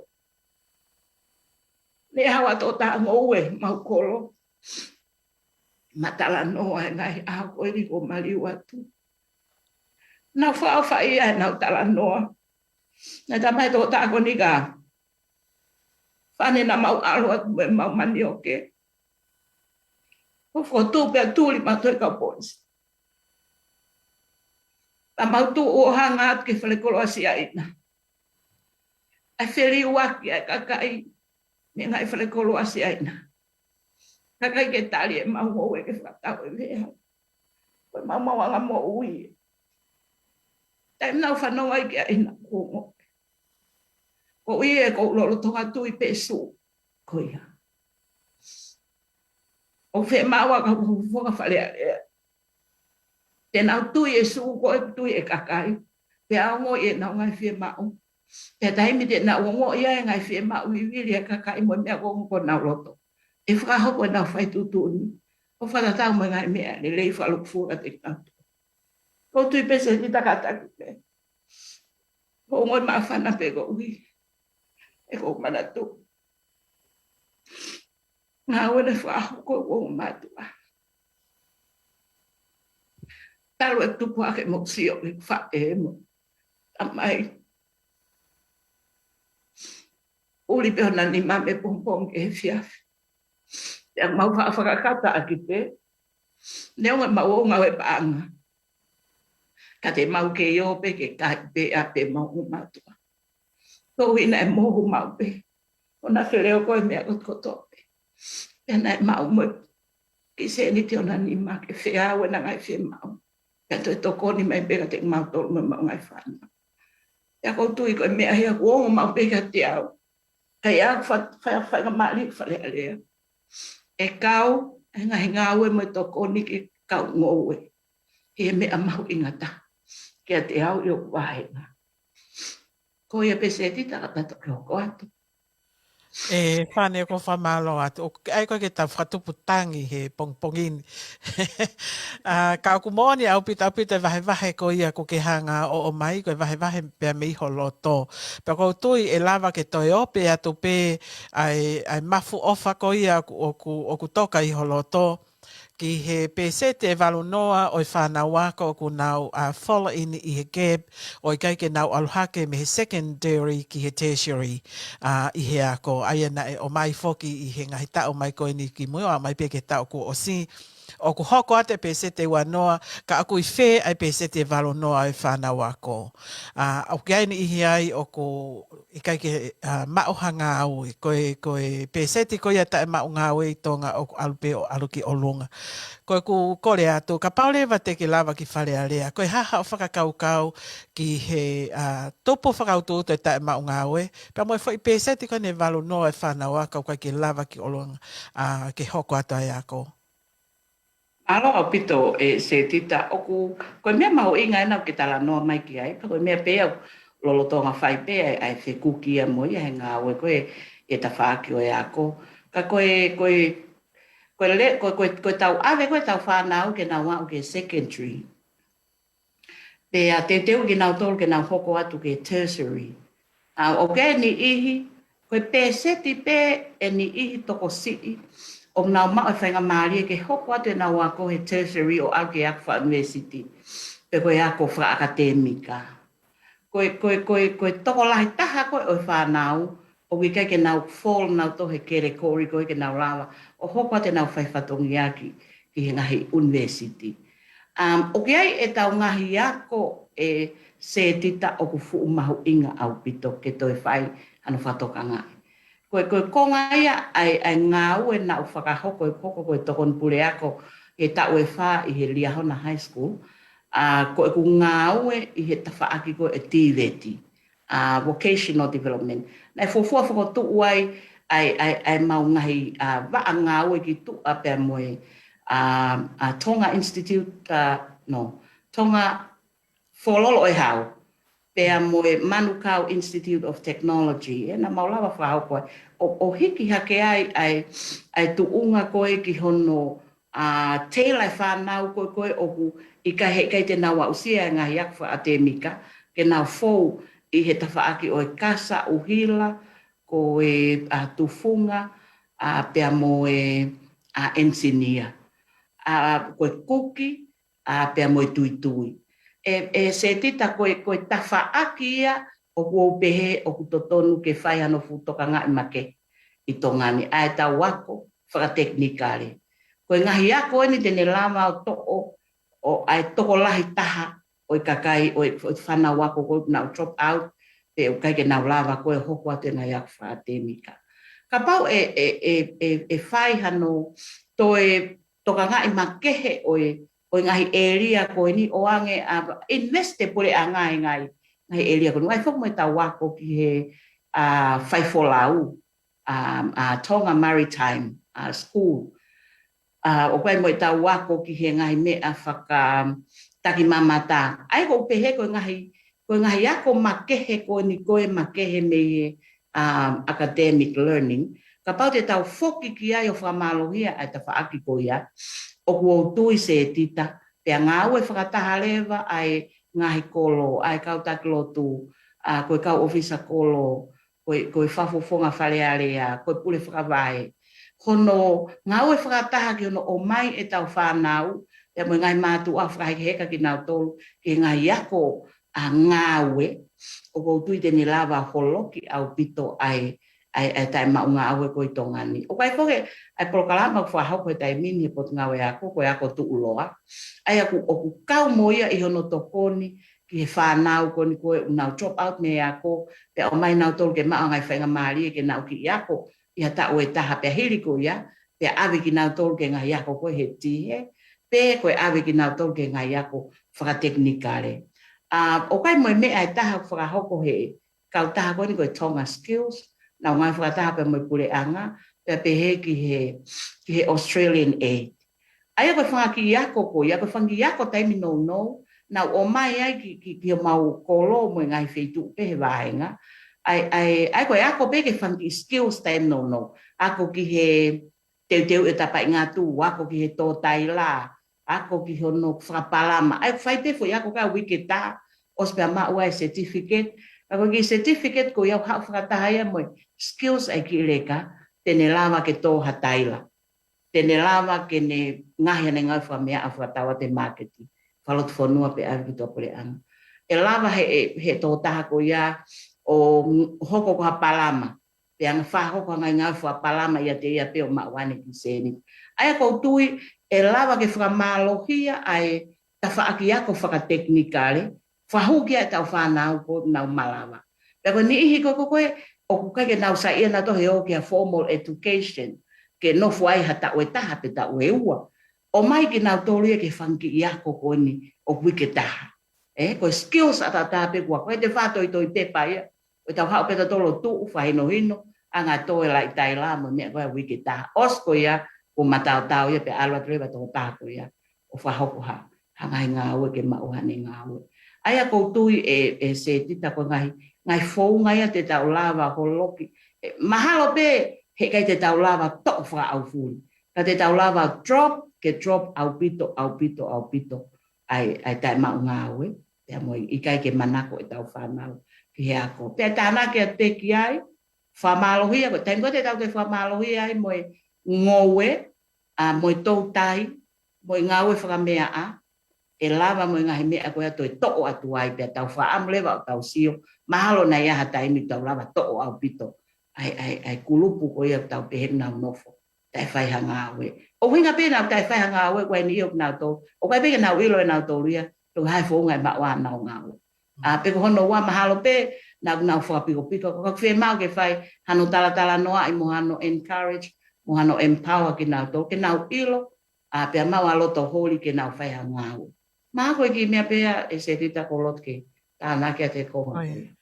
Ne haʻu ʻa e tokotaha ngoue mau kolo, ma talanoa he ngaahi ʻaho ko eni kuo maliu atu. Nau fakaʻofaʻia ʻenau talanoa. Naʻe talamai ʻe he tokotaha ko eni ka fane naʻa mau ʻalu atu mo ʻemau manioke, ʻo fokotuʻu pea tuli mautolu ʻe he kau poisi. Pea mau tuʻu ʻo hanga atu ki he falekoloa Siaina. ʻA e feliuaki ʻa e kakai mei he ngaahi falekoloa Siaina. Kakai ke tali ʻemau ngoue ke fakatau e veʻe hau. Ko ʻemau maʻuʻanga moʻui. Taimi naʻa ku fanongo ai ki ai naʻa ku ongoʻi. Ko ia ʻoku ou lolotonga tui pē sū ko ia. ʻOku fiemaʻu ʻa e kau fuofua Fale Alea te nau tui e sū ko e tui e kakai. Pea ongoʻi ʻenau ngaahi fiemaʻu. Pea taimi te nau ongoʻi ai e ngaahi fiemaʻu vivili ʻa e kakai mo e meʻa ʻoku ongo ki honau loto, ʻe fakahoko ʻenau fai tuʻutuʻuni ʻo fakatatau mo e ngaahi meʻa lelei fakalūkufua kiate kinautolu. ʻOku ou tui pē Setita kātaki pē. ʻOku ou ongoʻi māfana pē koeʻuhi ʻeku manatu ngāue naʻe fakahoko ʻe hoku ongo mātuʻa. Talu e tupu hake mo sio ki he faʻē mo e tamai. Uli pē hona nima mei he pongipongi ki he efiafi. Pea mau faʻa fakakata ʻaki pē. Neongo ʻemau ō ngāue paʻanga, ka te mau kei ō pē ke kai pē ʻa pē mau ongo mātuʻa. Koeʻuhi naʻe mohu maʻu pē hona feleoko e meʻa kotokotoa pē. Pea naʻe maʻu mo e kiʻi sēniti ʻi hona nima ke feau ʻena ngaahi fiemaʻu. Pea toe tokoni mai pē kiate kimautolu mo ʻemau ngaahi fānau. Pea ʻoku ou tui ko e meʻa ia ʻoku ongo maʻu pē kiate au. Ka ʻi ai ʻeku fa-, fa-, faingamālie ʻi Fale Alea, ʻe kau e ngaahi ngāue mo e tokoni ki he kau ngoue, ʻi he meʻa mahuʻinga taha kiate au ʻi hoku vāhenga. Ko ia pē Setita, ka ta toki hoko atu. ʻE Fane, ʻoku ou fakamālō atu. ʻOku ʻikai ko e ke tau fakatupu tangi he pongipongi ni. ʻA, ka ʻoku moʻoni ʻaupito, ʻaupito e vahevahe ko ia ʻoku ke hanga ʻo ʻomai, ko e vahevahe pea mei ho loto. Pea ʻoku ou tui ʻe lava ke toe ope atu pē ʻa e, ʻa e mafu ʻofa ko ia ʻoku, ʻoku, ʻoku toka ʻi ho loto ki he pēseti ʻe valu noa ʻo e fānau ako ʻoku nau, ʻa, fall in ʻi he gap, ʻo ʻikai ke nau ʻalu hake mei he secondary ki he tertiary, ʻa, ʻi he ako. ʻA ia naʻe ʻomai foki ʻi he ngaahi taʻu mai ko eni ki mui, ʻo aʻu mai pē ki he taʻu kuo ʻosi, ʻoku hoko atu e pēseti ʻe ua noa, ka ʻoku ʻi fē ʻa e pēseti ʻe valu noa ʻo e fānau ako. ʻA, ʻoku ʻi ai e niʻihi ai ʻoku ʻikai ke, ʻa, maʻu ha ngāue, ko e, ko e pēseti ko ia taʻemaʻu ngāue ʻi Tonga ʻoku ʻalu pē ʻo ʻalu ki ʻolunga. Ko ʻeku kole atu, kapau leva te ke lava ki Fale Alea, ko e hā haʻo fakakaukau ki he, ʻa, tupu fakautuutu e taʻemaʻu ngāue, pea mo e foʻi pēseti ko eni ʻe valu noa e fānau ako ʻoku ʻikai ke lava ki ʻolunga, ʻa, ke hoko atu ai e ako? Mālō ʻaupito ʻe Setita. ʻOku, ko e meʻa mahuʻinga ʻena ʻoku ke talanoa mai ki ai, pea ko e meʻa pē ia ʻoku lolotonga fai pē ʻa e, ʻa e fekuki ia mo ia he ngāue ko ē ʻi he tafaʻaki ʻo e ako. Ka ko e, ko e, ko e le-, ko e, ko e, ko e tau ʻave ko ē ʻetau fānau ke nau aʻu ki he secondary, pea teuteu kinautolu ke nau hoko atu ki he tertiary. ʻA, ʻoku ʻi ai e niʻihi, ko e pēseti pē ʻe niʻihi tokosiʻi ʻoku nau maʻu e faingamālie ke hoko atu ʻenau ako he tertiary ʻo ʻalu ki he ako fakaʻunivēsiti, pe ko e ako fakaʻakatēmika. Ko e, ko e, ko e, ko e tokolahi taha ko ē ʻo e fānau ʻoku ʻikai ke nau fall nautolu he category ko ē ke nau lava ʻo hoko atu ʻenau fai fatongia ki, ki he ngaahi ʻunivēsiti. Um, ʻoku ʻi ai ʻetau ngaahi ako ʻe Setita ʻoku fuʻu mahuʻinga ʻaupito ke toe fai hano fakatokangaʻi. Ko e, ko e konga ia ʻa e, ʻa e ngāue naʻa ku fakahoko, ʻeku hoko ko e tokoni puleako he taʻu ʻe fā ʻi he Liahona High School. ʻA, ko ʻeku ngāue ʻi he tafaʻaki ko ē TVET, ʻa, vocational development. Naʻe fuofua fokotuʻu ai ʻa e, ʻa e, ʻa e mau ngaahi, ʻa, vaʻa ngāue ki tuʻa pea mo e, ʻa, ʻa Tonga Institute, ʻa, no, Tonga Fuoloa ʻo e Hau, pea mo e Manukau Institute of Technology, ʻena mau lava fakahoko ai ʻo, ʻo hiki hake ai ʻa e, ʻa e tuʻunga ko ē ki hono ʻa, teila e fānau ko ē ko ē ʻoku ʻikai he ʻikai te nau aʻusia e ngaahi ako fakaʻakadēmika, ke nau fou ʻi he tafaʻaki ʻo e kasa, ʻuhila, ko e, ʻa, tufunga, ʻa, pea mo e, ʻa, enisinia. ʻA, ko e kuki, ʻa, pea mo e tuitui. ʻE, ʻe Setita ko e, ko e tafaʻaki ia ʻoku ou pehē ʻoku totonu ke fai hano fuʻu tokangaʻi makehe ʻi Tonga ni, ʻa e tau ako fakatekinikale. Ko e ngaahi ako eni te ne lava ʻo toʻo, ʻo ʻa e tokolahi taha ʻo e kakai, ʻo e, ʻo e fānau ako ko ē ʻoku nau drop out, pe ʻoku ʻikai ke nau lava ko ē ʻo hoko atu e ngaahi ako fakaʻakadēmika. Kapau ʻe, ʻe, ʻe, ʻe, ʻe fai hano toe tokangaʻi makehe ʻo e, ʻo e ngaahi ʻēlia ko eni ʻo ange ʻa invest e puleʻanga he ngaahi, ngaahi ʻēlia ko eni. ʻAi foki mo e tau ako ki he, ʻa, faifolau, ʻa, ʻa Tonga Maritime, ʻa, School. ʻA, ʻoku ʻi ai mo e tau ako ki he ngaahi meʻa fakatakimamata. ʻAi ko u pehē ko e ngaahi, ko e ngaahi ako makehe ko eni ko e makehe mei he, ʻa, academic learning. Kapau te tau foki ki ai ʻo fakamālohia ʻa e tafaʻaki ko ia, ʻoku ou tui Setita, pea ngāue fakataha leva ʻa e ngaahi kolo, ʻa e kau taki lotu, ʻa, ko e kau ʻōfisa kolo, ko e, ko e fakafofonga Fale Alea, ko e pule fakavae. Hono ngāue fakataha ki hono ʻomai e tau fānau, pea mo e ngaahi mātuʻa fakahekeheka kinautolu, ki he ngaahi ako ʻa ngāue, ʻoku ou tui te ne lava holoki ʻaupito ʻa e, ʻa e, ʻa e taʻemaʻu ngāue ko ē ʻi Tonga ni. ʻOku ʻi ai foki ʻa e polokalama ʻoku fakahoko he taimi ni he Potungāue Ako, ko e ako tuʻuloa. ʻA ia ʻoku, ʻoku kau mo ia ʻi hono tokoni ki he fānau ko eni ko ē ʻoku nau drop out mei he ako, pea ʻomai nautolu ke maʻu ʻa e ngaahi faingamālie ke nau kiʻi ako ʻi ha taʻu ʻe taha pea hili ko ia, pea ʻave kinautolu ki he ngaahi ako ko ē he tihe, pe ko e ʻave kinautolu ki he ngaahi ako fakatekinikale. ʻA, ʻoku ʻi ai mo e meʻa ʻe taha ʻoku fakahoko he kautaha ko eni ko e Tonga Skills, nau ngāue fakataha pea mo e puleʻanga, pea pehē ki he, ki he Australian Aid. ʻA ia ko e fanga kiʻi ako ko ia, ko e fanga kiʻi ako taimi nounou, nau ʻomai ai ki, ki, ki homau kolo mo e ngaahi feituʻu pē he vāhenga. ʻA ia, ʻa ia, ʻa ia ko e ako pē ki he fanga kiʻi skills taimi nounou. Ako ki he teuteu e tapaʻi ngatu, ako ki he tō taila, ako ki hono fakapalama. ʻA ia fai pē foʻi ako ko ē uike ʻe taha, ʻosi pea maʻu ai e certificate. Ka ko e kiʻi certificate ko ia ʻoku haʻu fakataha ia mo e skills ʻa e kiʻi leka, te ne lava ke tō ha taila. Te ne lava ke ne ngaohi ʻene ngaahi fakameaʻa fakatau atu he māketi fakalotofonua pe ʻave ki tuʻapuleʻanga. ʻE lava he, he, he tokotaha ko ia ʻo hoko ko ha palama, pe anga fakahoko ha ngaahi ngāue fakapalama ʻiate ia pē ʻo maʻu ʻene kiʻi sēniti. ʻA ia ʻoku ou tui ʻe lava ke fakamālohia ʻa e tafaʻaki ako fakatekinikale, fakahū ki ai e tau fānau ko ē ʻoku nau malava. Pea ko e niʻihi ko ē ko ē ʻoku ʻikai ke nau saiʻia nautolu he ō ki ha formal education, ke nofo ai ha taʻu ʻe taha pe taʻu ʻe ua, ʻomai kinautolu ia ki he fanga kiʻi ako ko eni ʻoku uike ʻe taha. ʻE, ko e skills ʻataʻatā pē kuo ako, ʻe te fakatoitoi pepa ia, ʻo tau haʻu pē tautolu ʻo tuʻu, fakahinohino, anga tō e laʻi taila mo e meʻa ko ē uike ʻe taha. ʻOsi ko ia, kuo mataotao ia pea ʻalu atu leva e tokotaha ko ia ʻo fakahoko ha, ha ngaahi ngāue ke maʻu haʻane ngāue. ʻA ia ʻoku ou tui ʻe, ʻe Setita ko e ngaahi, ngaahi founga ia te tau lava holoki. ʻE, mahalo pē he ʻikai te tau lava toʻo fakaʻaufuli. Ka te tau lava drop, ke drop ʻaupito, ʻaupito, ʻaupito ʻa e, ʻa e taʻemaʻu ngāue, pea mo e ʻikai ke manako e tau fānau ki he ako. Pea tānaki atu pē ki ai, fakamālohia, ko e taimi ko ē te tau toe fakamālohia ai mo e ngoue, ʻa, mo e toutai, mo e ngāue fakameaʻa, ʻe lava mo e ngaahi meʻa ko ia ʻo toe toʻo atu ai pea tau fakaʻamu leva ʻo tau sio, mahalo naʻa ʻi ai ha taimi tau lava toʻo ʻaupito ʻa e, ʻa e, ʻa e kulupu ko ia ʻoku tau pehē ʻoku nau nofo taʻe fai ha ngāue. ʻUhinga pē ʻenau taʻe fai ha ngāue, ko e niʻihi ʻoku nau tō, ʻoku ʻikai pē ke nau ʻilo ʻenau tō ia, pe ko e hā e founga ʻe maʻu ai honau ngāue. ʻA, pe ko hono ua mahalo pē naʻa nau fakapikopiko, ka ʻoku fiemaʻu ke fai hano talatalanoaʻi mo hano encourage, mo hano empower kinautolu, ke nau ʻilo, ʻa, pea maʻu ha loto holi ke nau fai ha ngāue. Mahalo ko e kiʻi meʻa pē ia ʻe Setita ʻoku ou loto ke tānaki atu he konga ko ia.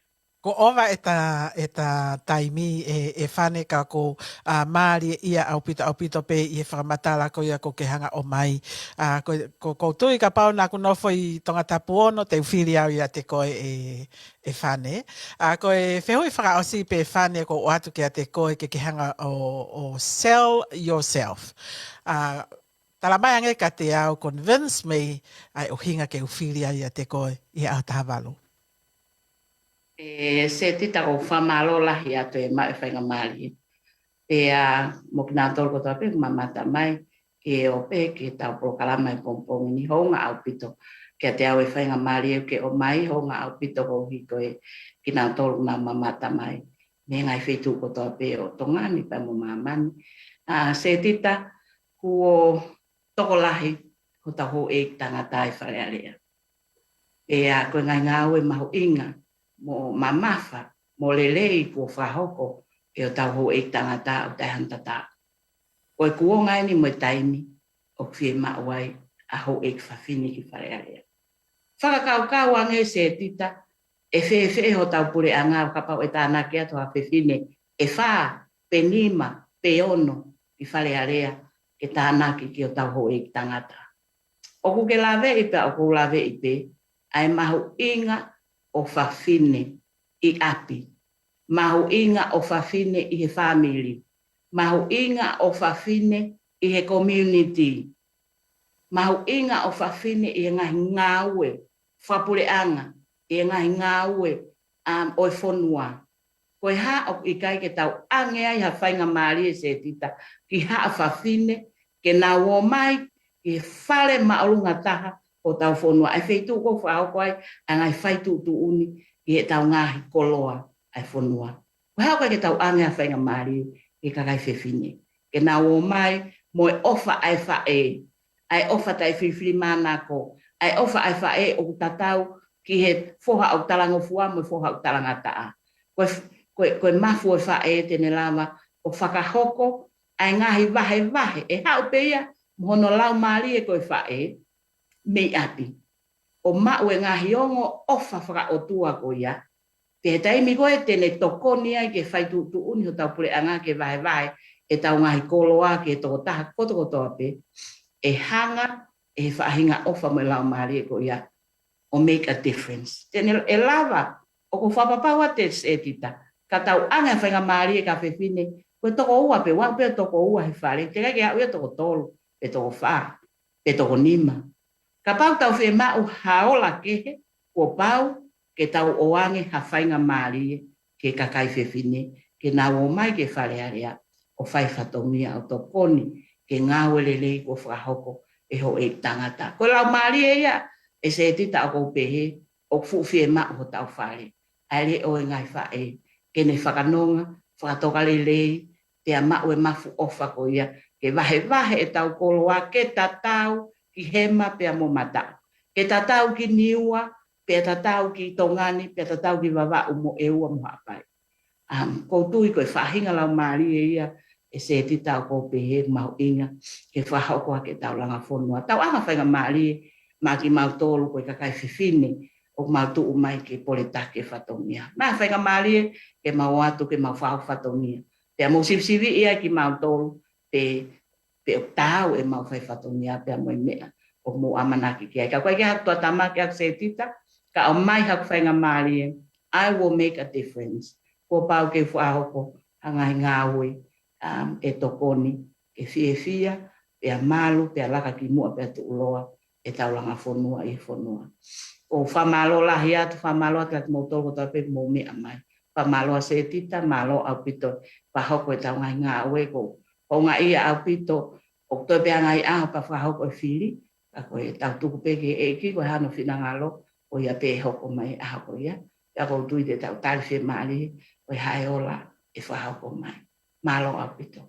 Ko ʻova ʻeta, ʻeta taimi ʻe, ʻe Fane, ka ʻoku ou, ʻa, mālieʻia ʻaupito, ʻaupito pē ʻi he fakamatala ko ia ʻoku ke hanga ʻo ʻomai. ʻA, ko, ko, ʻoku ou tui kapau naʻa ku nofo ʻi Tongatapu ono, te u fili au ʻiate koe ʻe, ʻe Fane. ʻA, ko e fehuʻi fakaʻosi pē Fane ʻoku ou ʻoatu kiate koe ke ke hanga ʻo, ʻo sell yourself. ʻA, Tala mai ange kiate au, convince me ʻi ai ʻuhinga ke u fili ai ʻiate koe ʻi he ʻaho taha valu. ʻE Setita, ʻoku ou fakamālō lahi atu e maʻu e faingamālie. Pea mo kinautolu kotoa pē ʻoku mamata mai, ke ʻomi pē ki heʻetau polokalama he pongipongi ni, hounga ʻaupito kiate au e faingamālie ke ʻomai, hounga ʻaupito koeʻuhi ko e kinautolu ʻoku nau mamata mai mei he ngaahi feituʻu kotoa pē ʻo Tonga ni pea mo māmani. ʻA, Setita, kuo tokolahi hotau houʻeiki tangata ʻi Fale Alea. Pea ko e ngaahi ngāue mahuʻinga mo mamafa mo lelei kuo fakahoko ʻe hotau houʻeiki tangata ʻoku taʻe hano tatau. Ko e kuonga eni mo e taimi ʻoku fiemaʻu ai ʻa e houʻeiki fafine ki Fale Alea. Fakakaukau ange Setita, ʻe fēfē hotau puleʻanga kapau ʻe tānaki atu ha fefine ʻe fā, pe nima, pe ono ki Fale Alea ke tānaki ki hotau houʻeiki tangata. ʻOku ke laveʻi pea ʻoku ou laveʻi pē ʻa e mahuʻinga ʻo fafine ʻi ʻapi, mahuʻinga ʻo fafine ʻi he fāmili, mahuʻinga ʻo fafine ʻi he community, mahuʻinga ʻo fafine ʻi he ngaahi ngāue fakapuleʻanga, ʻi he ngaahi ngāue, um, ʻo e fonua. Ko e hā ʻoku ʻikai ke tau ʻange ai ha faingamālie Setita ki haʻa fafine ke nau ō mai ki he fale māʻolunga taha ʻo hotau fonua, ʻa e feituʻu ʻoku fakahoko ai ʻa e ngaahi faituʻutuʻuni ki heʻetau ngaahi koloa ʻa e fonua. Ko e hā ʻoku ʻikai ke tau ʻange ha faingamālie ki he kakai fefine ke nau ō mai mo e ʻofa ʻa e faʻē, ʻa e ʻofa taʻefilifilimānako, ʻa e ʻofa ʻa e faʻē ʻoku tatau ki he foha ʻoku talangofua mo e foha ʻoku talangataʻa. Ko e f-, ko e, ko e mafu ʻo e faʻē te ne lava ʻo fakahoko ʻa e ngaahi vahevahe, ʻe haʻu pē ia mo hono laumālie ko e faʻē mei ʻapi, ʻo maʻu e ngaahi ongo ʻofa fakaʻotua ko ia. Pea he taimi ko ē te ne tokoni ai ke faituʻutuʻuni hotau puleʻanga ke vahevahe ʻetau ngaahi koloa ki he tokotaha kotokotoa pē, ʻe hanga ʻe he faʻahinga ʻofa mo e laumālie ko ia ʻo make a difference. Te ne, ʻe lava, ʻoku ou fakapapau atu Setita, ka tau ʻange ha faingamālie ki ha fefine, ko e toko ua pē, ua pē toko ua he fale, teʻeki ai ke aʻu ia toko tolu, pe toko fā, pe toko nima. Kapau tau fiemaʻu ha ola kehe, kuo pau ke tau ʻoange ha faingamālie ki he kakai fefine, ke nau ō mai ki Fale Alea ʻo fai fatongia ʻo tokoni ki he ngāue lelei kuo fakahoko ʻe he houʻeiki tangata. Ko e laumālie ia ʻe Setita ʻoku ou pehē, ʻoku fuʻu fiemaʻu hotau fale. ʻA e leʻo ʻo e ngaahi faʻē, ke ne fakanonga, fakatokalelei, pea maʻu e mafu ʻofa ko ia, ke vahevahe ʻetau koloa ke tatau ki hema pea mo mataʻu, ke tatau ki Niua, pea tatau ki Tonga ni, pea tatau ki Vavaʻu mo ʻEua mo Haʻapai. Um, ʻoku ou tui ko e faʻahinga laumālie ia ʻe Setita ʻoku ou pehē mahuʻinga ke fakahoko ʻaki ʻetau langa fonua. Tau ʻange ha faingamālie maʻa kimautolu ko e kakai fefine ʻoku mau tuʻu mai ke poletaki e fatongia. Maʻu ha faingamālie ke mau ō atu ke mau fakahoko fatongia. Pea mou sivisiviʻi ai kimautolu pe, pe ʻoku taau ʻemau fai fatongia pea mo e meʻa ʻoku mou ʻamanaki ki ai. Ka ʻoku ʻikai ke haku tuʻatāmaki ʻaku Setita, ka ʻomai haku faingamālie, I will make a difference. Kuo pau ke u fakahoko ha ngaahi ngāue, um, ʻe tokoni ke fiefia, pea malu, pea laka ki muʻa, pea tuʻuloa ʻetau langa fonua ʻi he fonua. ʻOku ou fakamālō lahi atu, fakamālō atu kiate kimoutolu kotoa pē ʻoku mou meʻa mai. Fakamālō Setita, mālō ʻaupito fakahoko ʻetau ngaahi ngāue. ʻOku ou houngaʻia ʻaupito, ʻoku toe pē ʻa e ngaahi ʻaho pea fakahoko e fili, ka ko ʻetau tuku pē ki he ʻEiki, ko e hano finangalo, ko ia pē ʻe hoko mai ʻaho ko ia. Pea ʻoku ou tui te tau tali fiemālie, ko e hā e ola ʻe fakahoko mai. Mālō ʻaupito.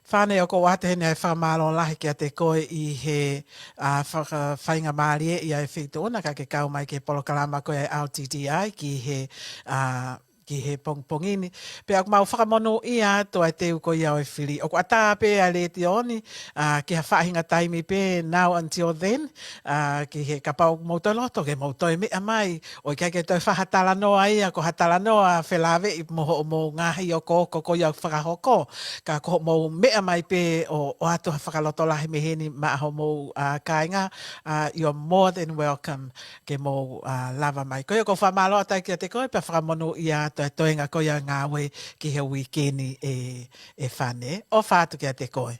Fane, ʻoku ou ʻoatu heni ʻa e fakamālō lahi kiate koe ʻi he, ʻa, faka-, faingamālie ʻi he feituʻu na ka ke kau mai ki he polokalama ko ia ʻa e R T T I ki he, ʻa, ki he pongipongi ni. Pea ʻoku mau fakamonūʻia atu ʻa e teu ko ia ʻo e fili. ʻOku ʻatā pē ʻa e letiō ni, ʻa, ki ha faʻahinga taimi pē, now until then, ʻa, ki he kapau ʻoku mou toe loto ke mou toe meʻa mai, ʻoku ʻikai ke toe fai ha talanoa ia, ko ha talanoa felāveʻi mo hoʻomou ngaahi okooko ko ia ʻoku fakahoko. Ka ko hoʻomou meʻa mai pē ʻo, ʻoatu ha fakalotolahi mei heni maʻa hoʻomou, ʻa, kāinga, ʻa, you're more than welcome ke mou, ʻa, lava mai. Ko ia ʻoku ou fakamālō atu ai kiate koe, pea fakamonūʻia toe toenga ko ia ngāue ki he uike ni ē, ē Fane. ʻOfa atu kiate koe.